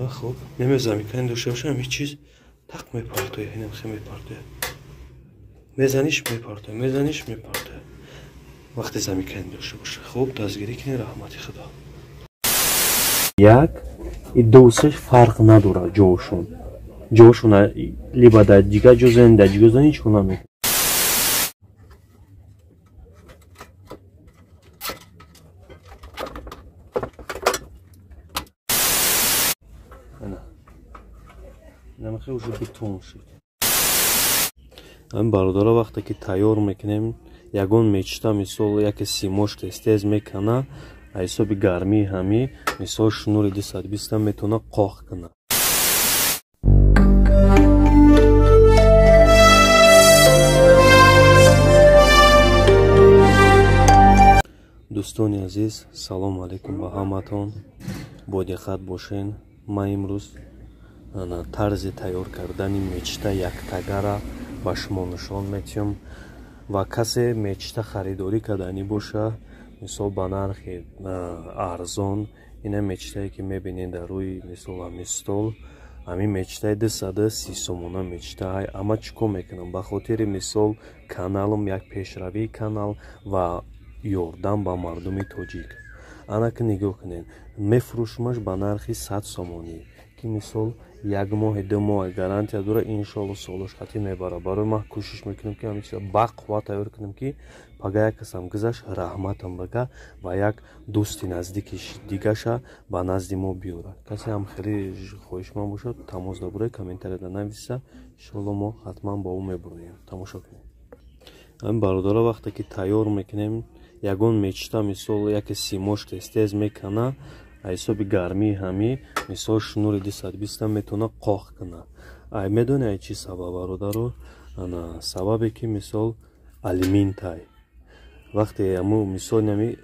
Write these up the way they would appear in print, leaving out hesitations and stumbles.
мешавад. Хуб, намезамикани дошта боша, ҳамин чиз тақ мепартояд, инам хе мепартояд. Мезаниш мепартояд, мезаниш мепартояд. Вақте замикани дошта боша. Хуб, дастгирӣ кунед, раҳмати Худо. Як и ду сеш фарқ надорад ҷошон. Ҷошон либо дар дигар ҷо зани, дар дигар зани ҳеҷ кор намекунад. Намахе уже бетон шуд. Ҳамин бародаро вақте ки тайёр мекунем, ягон мечта мисол яке симош тез-тез мекана, аз ҳисоби гармии ҳами мисол шнури 220 метавона қоқ кунад. Дӯстони азиз, салому алайкум ба ҳаматон. Бо диққат бошен. Ман имрӯз тарзи тайёр кардани мечта яктагара ба шумо нишон метиҳам ва касе мечта харидорӣ карданӣ боша, мисол ба нархи арзон, ина мечтае ки мебинед дар рӯи мисол ҳамин стол, ҳамин мечтаи 230 сомона мечтаҳай. Ама чӣ кор мекунам? Ба хотири мисол каналам як пешравии канал ва ёрдам ба мардуми тоҷик. Ана ки нигоҳ кунед, мефурӯшмаш ба нархи 100 сомонӣ, ки мисол як моҳи ду моҳ гарантия дора, иншоалло солош хатӣ мебарад. Барои ман кӯшиш мекунам, ки ҳамин чиза бақувват тайёр кунам, ки пага як касам гузашт, раҳматам бага ва як дӯсти наздики дигаша ба назди мо биёрад. Касе ҳам хеле хоҳишманд бошад, тамос дабуред, комментарияда нависа, иншоалло мо ҳатман ба ӯ мебуроем. Тамошо кунед. Ҳамин бародаро вақте ки тайёр мекунем, ягон мечта мисол яке симош тез-тез мекана, аз ҳисоби гармии ҳами мисол шнури 220 метавона қоқ кунад. Ай медони ай чӣ сабаб, бародаро? Ана сабабе ки мисол алюминтай. Вақте ҳаму мисол нами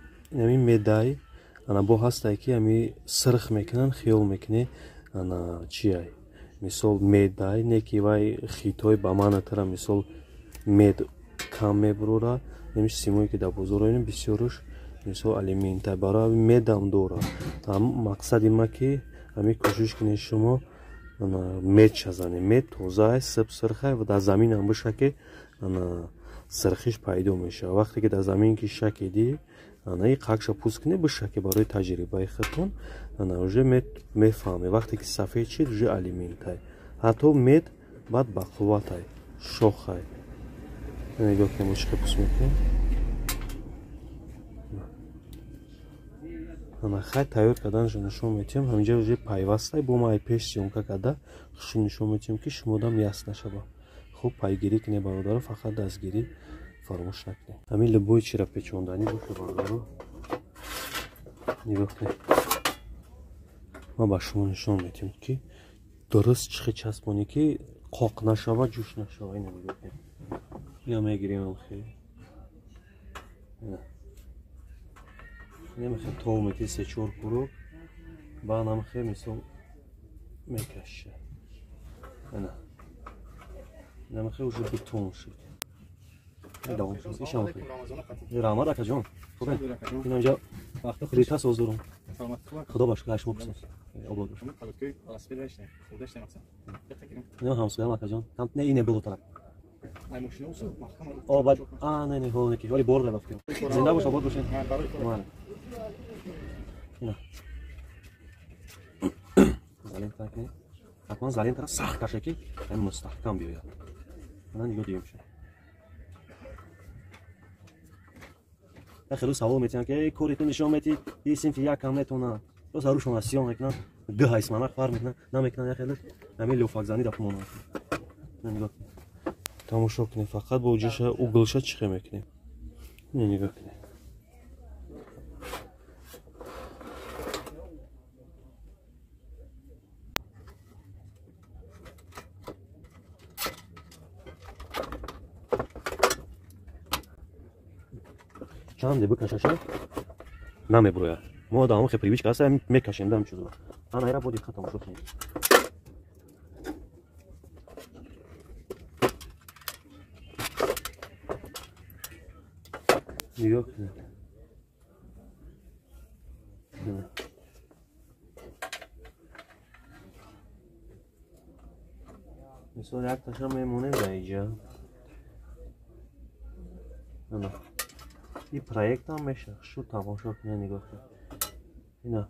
медай, ана бо ҳастай ки ҳами сирх мекунанд, хиёл мекунӣ ана чи ай? Мисол медай, не ки вай хитой ба манатара мисол мед кам мебурора, намиш симое ки дар бозор оем бисёрш мисол алюминтай, барои медам дора. Мақсади ма ки ҳамин кӯшиш кунед шумо мед шазанед. Мед тозаай, сиб сирхай ва дар заминам биша ки сирхиш пайдо мешавад. Вақте ки дар замин ки шакидӣ, ана и қакша пӯст кунед, биша ки барои таҷрибаи худтон, ана уже мед мефаҳмед. Вақте ки сафед шид, уже алюминтай. Ҳатто мед баъд бақувватай, шохай. Нигоҳ кунед, мо чӣ хел пӯст мекунем. Ана хай тайёр карданашо нишон метиҳам. Ҳаминҷа уже пайвастай, бо ма ай пеш съёмка карда хушу нишон метиҳам, ки шумодам яс нашава. Хуб пайгирӣ кунед бародаро, фақат дастгирӣ фаромӯш накунед. Ҳамин любой чира печонданӣ боша бародаро, нигоҳ кунед. Ман ба шумо нишон метиҳам, ки дуруст чӣ хел часпонӣ, ки қоқ нашава, ҷӯш нашава. Ина нигоҳ кунед. Ина мегирем хел. Намехе тов мети се-чор курок, баъд намехе мисол мекаша. Ана. Намехе уже бетон шуд. Давом шуд. Ишам хе. Раҳмат акаҷон. Хуб. Ина инҷа плита соз дорам. Худо ба шукр, шумо пурсед. Обод бошед. Ина ҳамсоям акаҷон. Там не ине было тарак. О, бад. А, не, не, хо, не ки. Вали бор рафт. Зинда бош, обод бошед. Мана. Ина. Залента кунед. Ҳатман залентаро сахт каше, ки мустаҳкам биёяд. Ана нигоҳ дигем шуд. Хеле савол метиҳанд, ки кори ту нишон метиҳ, и синфи якам метавонад. Боз ҳарушон аз сиён мекунанд, ду ҳайсманак фарқ мекунанд, намекунанд, як хеле ҳамин лёфакзанӣ дар монанд. Нигоҳ кунед. Тамошо кунед, фақат бо ҷоша углша чӣ хел мекунем. Нигоҳ кунед. Чанде бикашаша намебурояд. Мо даҳон хе привычка аст, мекашем дам чизро. Ана ира бо диққат тамошо кунед. Нигоҳ кунед. Мисол якташа мемонем дар инҷа. Ана. И проектам меша. Шу тамошо кунед, нигоҳ кунед. Ина.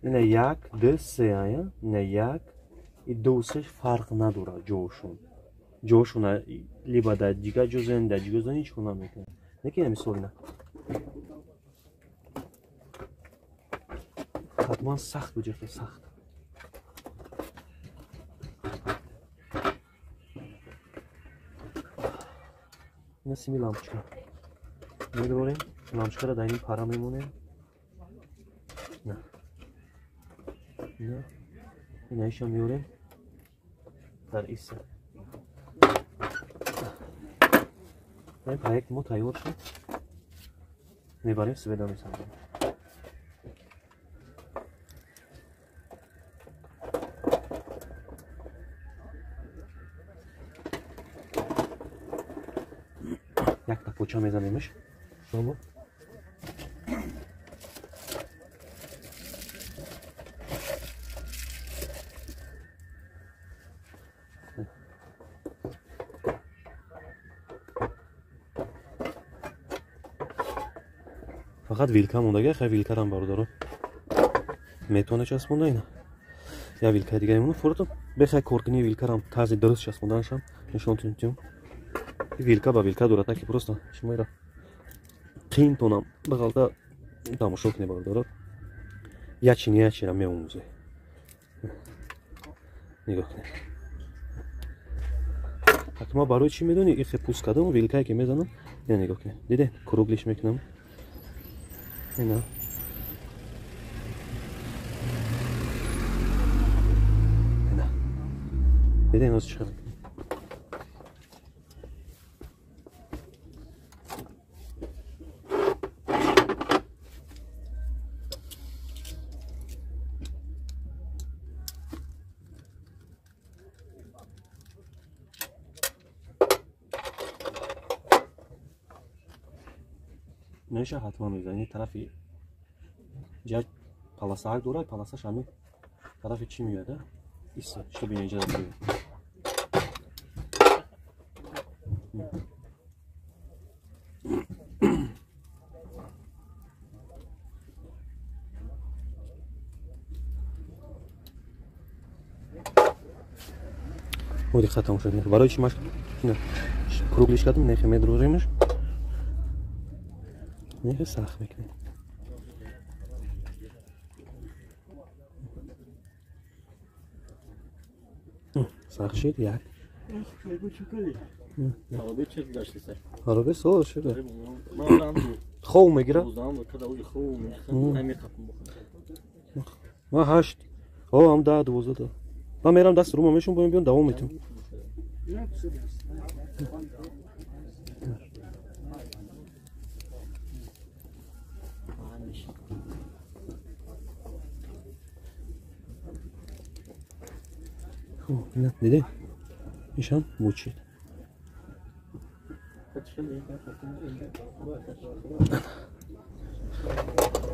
Ина 1, 2, 3 ая. Ина 1, и 2, 3 фарқ надорад ҷошун. Ҷошуна либо дар дигар ҷо зен, дар дигар зен ҳеҷ кор намекунад. Неки ина мисол ина. Ҳатман сахт буҷахта, сахт. Ина сими лампочка. Медорем, лампочкаро дар ин пара мемонем. На. На. Ина иша меорем дар иса. Ин проект мо тайёр шуд. Мебарем сведа месанҷем. Якта поча мезанемш. Шумо фақат вилка мондага, хай вилкарам бародаро метавона часпонда ина. Я вилкаи дига мемона фурто бехай коркунии вилкарам тарзи дуруст часпонданашам нишонтон метиҳам. Вилка ба вилка дорад, таки просто шумо ира қиинтонам бағалта тамошо кунед бародаро. Ячи не ячира меомӯзе. Нигоҳ кунед. Ҳатма барои чӣ медонӣ ихе пӯст кардам, вилкае ки мезанам, ина нигоҳ кунед. Диде круглиш мекунам. Ина. Ина. Диде ина чӣ хел. Неша ҳатман мезанӣ тарафи ҷа паласаак дорад, паласаш ҳами тарафи чӣ меояд, а? Иса, чтобы инҷа дорад. О, диққат тамошо кунед. Барои чӣ маш круглиш кардам, нехе медрӯремаш. Нехе сахт мекунем. Сахт шид як. Харобе сол шуда. Хов мегира? Ма 8. О, ам 10 12. Ман мерам даст рума мешум, боем биён давом метим. Хуб, ина диде? Ишам мучид.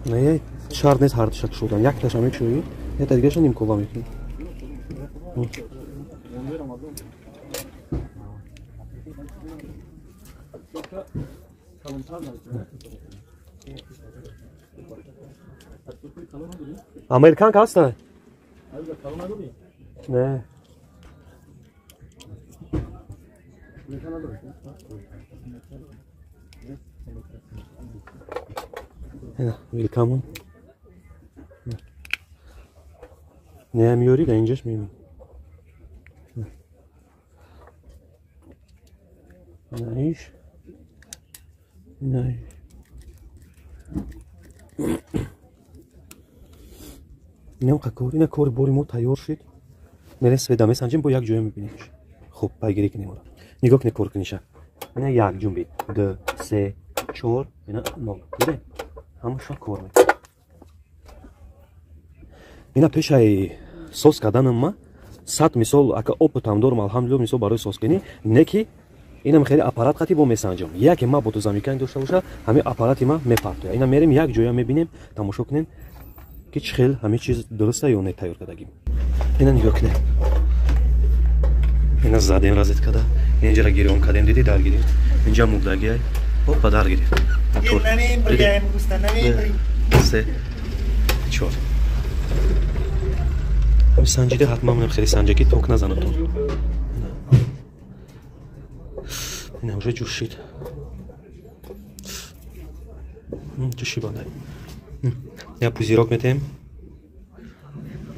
Не, шарт нест ҳардуша кушодан. Якташа мекушоӣ, якта дигараша нимкола мекунӣ. Американка ҳаста? Не. Ина, вилкамон. Не, миёри да инҷаш мемон. Ина иш. Ина иш. Инам кор, ина кори бори мо тайёр шид. Мерем сведа месанҷем, бо як ҷоя мебинемш. Хуб, пайгирӣ кунем ора. Нигоҳ кунед кор куниша. Ина як ҷунбид. 2, 3, 4, ина 0. Диде? Ҳамашон кор мекунад. Ина пешаи соз карданам ма 100 мисол ака опытам дорам, алҳамдулиллоҳ, мисол барои созкунӣ, не ки инам хеле аппарат қати бо месанҷам. Яке ма бо тузамикан дошта боша, ҳамин аппарати ма мепартоя. Ина мерем як ҷоя мебинем, тамошо кунем ки чӣ хел ҳамин чиз дуруста ё не тайёр кардагим. Ина нигоҳ кунед. Ина задем розеткада. Инҷара гирён кардем, диди дар гирифт. Инҷа мурдагиай. Опа дар гирифт. Мотор. 3 4. Ҳами санҷида ҳатман менам хеле санҷаки ток назанатон. Ина уже ҷӯшид. Ҷӯши бандай. Я пузирок метем.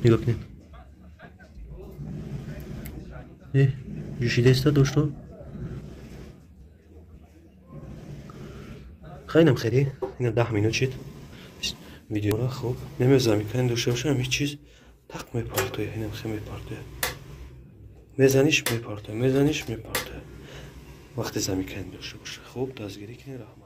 Нигоҳ кунед. Ҷӯшидаиста дошто. Хайнам хеле. Ина 10 минут шид. Видеора хуб. Намезамикан дошта бошам ҳеҷ чиз тақ мепартоя, инам хе мепартоя. Мезаниш мепартоя, мезаниш мепартоя. Вақте замикан дошта боша. Хуб, дастгирӣ кунед, раҳмат.